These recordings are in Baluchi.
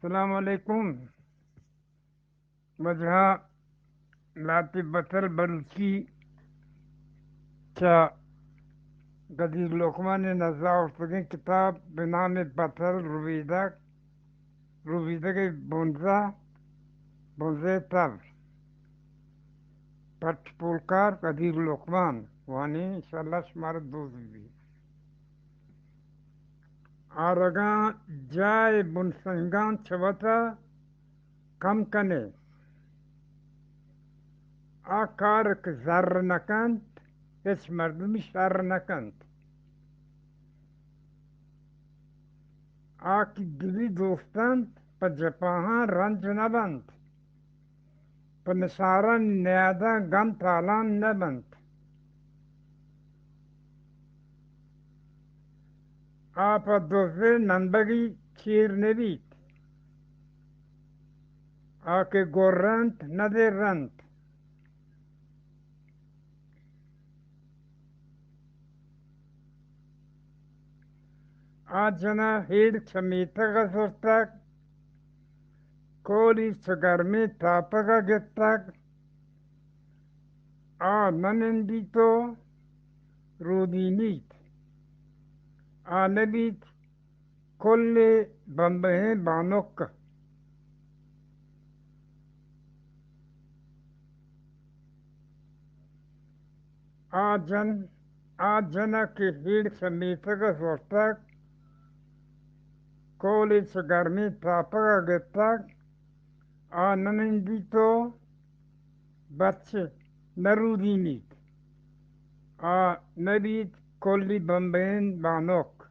السلام علیکم۔ واجہ لہتے بتل بلوچی چہ قدیر لقمان ءِ نزا آورتگیں کتاب بہ نام بتل ربیدگ، ربیدگ بنزہ، بنزہ تب، پٹ پولکار قدیر لقمان وانی، انشاءاللہ شمارا دوست بیت۔ آرگاں جاہ ءِ بنسنگاں چہ وتا کم کن ئے۔ آ کار کہ زر نہ کنت، ہچ مردمی شر نہ کنت۔ آ کہ دلی دوست انت، پہ جپاہاں رنج نہ بنت۔ پہ نثارانی نیاداں گم تالان نہ بنت۔ آ پہ دزے نندگی چیر نہ بیت۔ آ کہ گرنت نہ درنت۔ آ جن ءَ ہیڑ چہ میتگ ءَ زرتگ، کولی چہ گرمیں تاپگ ءَ گپتگ۔ آ نہ نندیت ءُ رودینیت۔ آ نہ بیت کلیں بمبہیں بانک۔ آ جن، آ جن ءَ کہ ہیڑ چہ میتگ ءَ زرتگ، کولے چہ گرمیں تاپگ ءَ گپتگ، آ نہ نندیت ءُ بچ نہ رودینیت۔ آ نہ بیت کلی بمبہیں بانک۔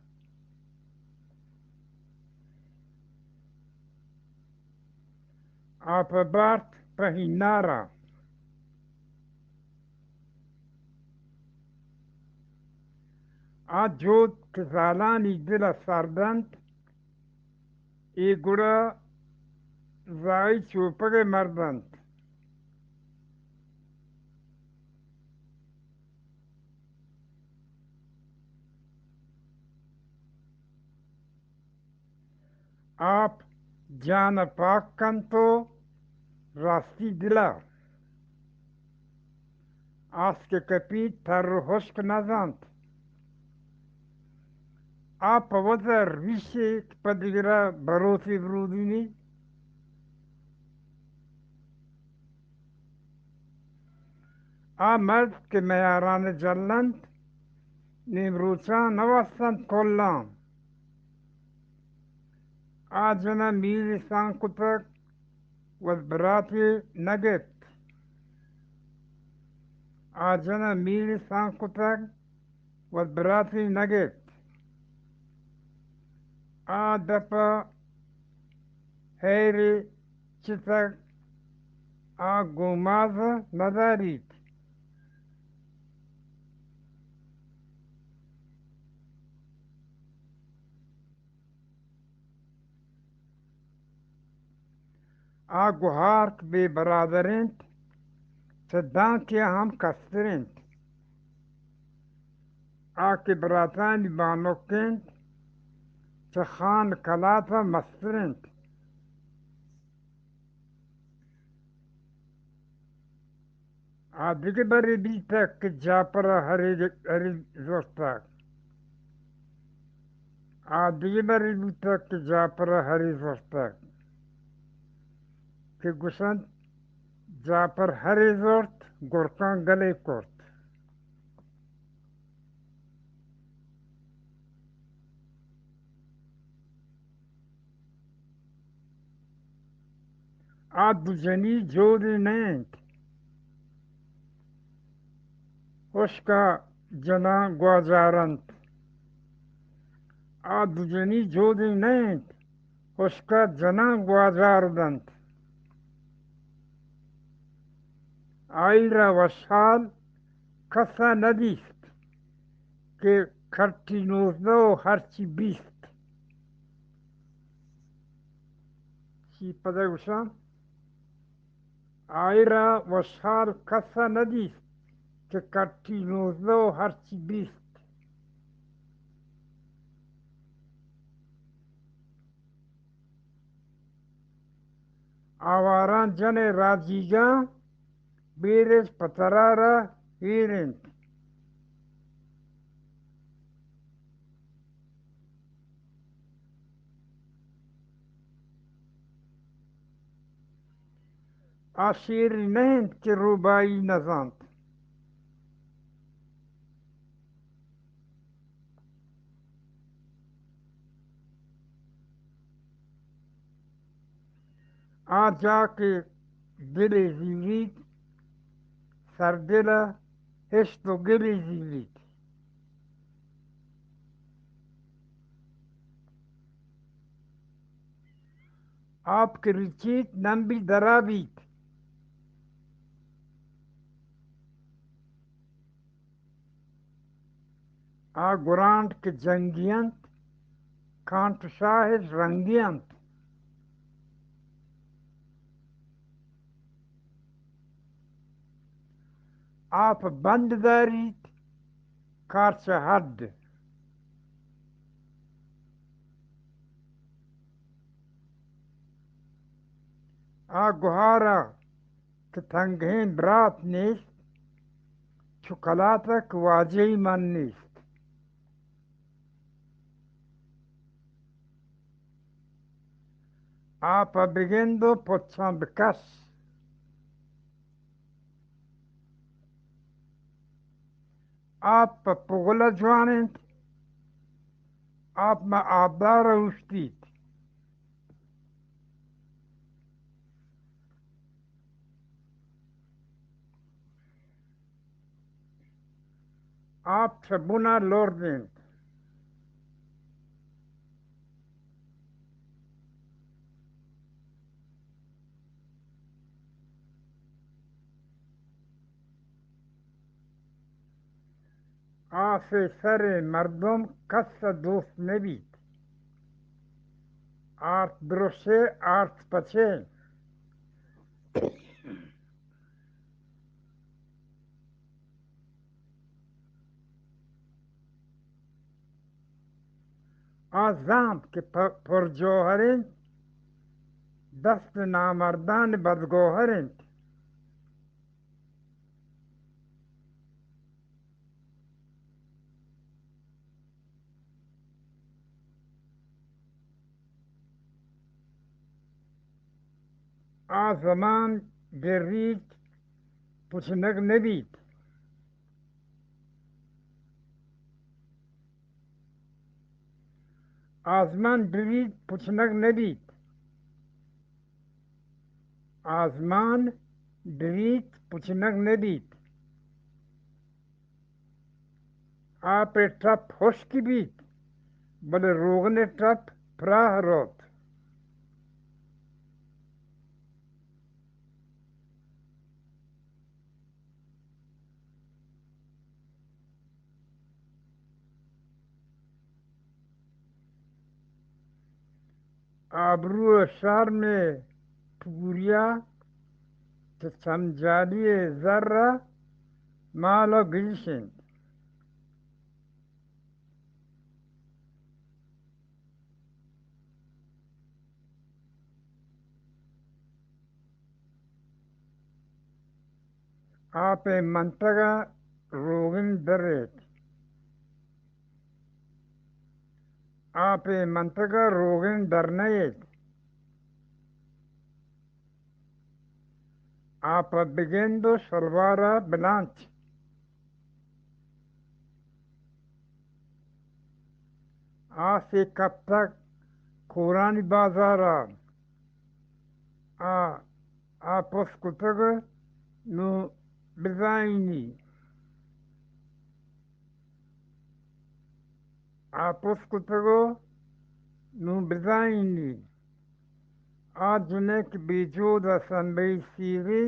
آ پہ بارت پہ ہینار ءَ۔ آ جہد کہ زالانی دل ءَ سرد انت، اے گڑا زائی چوپگ ءِ مرد انت۔ آپ جان ءَ پاک کنت ءُ راستی دل ءَ۔ آس کہ کپیت تر ءُ ہشک نہ زانت۔ آ پہ وت ءَ ریشے کہ پہ دگر ءَ بروسے برودینی۔ آ مرد کہ میاران ءَ جلنت، نیمروچاں نہ وستنت کلاں۔ آ جن ءَ میڑ سانگ کتگ، وت براتے نہ گپت۔ آ جن ءَ میڑ سانگ کتگ، وت براتے نہ گپت۔ آ دپ ءَ ہیرے چتگ، آ گوماز نہ داریت۔ آ گہار کہ بے برادر انت، چہ دانکے ءَ ہم کستر انت۔ آ کہ براتانی بانک انت، چہ خان کلات ءَ مستر انت۔ آ دگہ برے بیتگ کہ جاپر ءَ ہرے، ہرے زرتگ۔ آ دگہ برے بوتگ کہ جاپر ءَ ہرے زرتگ۔ کہ گوشنت، جاپر ہرے زرت، گرکاں گلے کرت۔ آ دوجنی جودے نہ انت، ہشک ءَ جناں گواجار انت۔ آ دوجنی جودے نہ انت، ہشک ءَ جناں گواجار دنت۔ آئی را وشحال کس ءَ نہ دیست کہ کٹی نوزدہ ءُ ہرچی بیست۔ چی پدا گوشاں؟ آئی را وشحال کس ءَ نہ دیست کہ کٹی نوزدہ ءُ ہرچی بیست۔ آواراں جن ء راجیگاں، بیرش پہ ترا را ایر انت۔ آ شیری نہ انت کہ روبائی نہ زانت۔ آ جا کہ دلے زیریت، سردل ء ہشت و گلے زیریت۔ آپ کہ رچیت، نمبی درا بیت۔ آ گرانڈ کہ جنگی انت، کانٹ شاہش رنگی انت۔ آپ بند داریت، کارچ حد۔ آ گہارا کہ تنگہیں برات نیست، چو کلاتک واجہی من نیست۔ آ پہ بگند و پچاں بکش۔ آپ پہ پگل ء جوان انت، آپ ماں آبدار ء اوشتیت۔ آپ چہ بن ء لرد انت۔ آ سے سریں مردم کس ء دوست نہ بیت۔ آرت برشے، آرت پچے۔ آ زانت کہ پ-، پر جوہر انت، دست نامردان بدگوہر انت۔ آ زمان بریت، پچنگ نہ بیت۔ آزمان بریت، پچنگ نہ بیت۔ آزمان بریت، پچنگ نہ بیت۔ آپ ء ٹپ ہشک بیت، بلے روغن ء ٹپ پراہ روت۔ آبرو ء شرم ء پوریا، چہ چمجالی ء زر ء مال ء گیش انت۔ آپ ء منتگ ء روغن در ایت۔ آپ ء منتگ ء روغن در نہ ایت۔ آپ ء بگند و شلوار ء بلانچ۔ آسے کپتگ کورانی بازار ء۔ آ، آ پس کتگ نوں بزائینی۔ آ پس کتگ نوں بزائینی۔ آ جنک بے جود ء سمبئی سیری،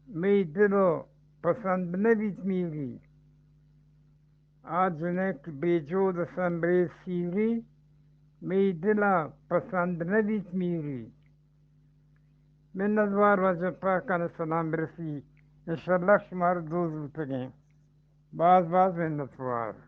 مئی دل ء پسند نہ بیت میری۔ آ جنک بے جود ء سمبئی سیری، مئی دل ء پسند نہ بیت میری۔ منتوار، واجہ پاکان ء سلام برسی، انشاءاللہ شمار دوست بوتگیں۔ باز باز منتوار۔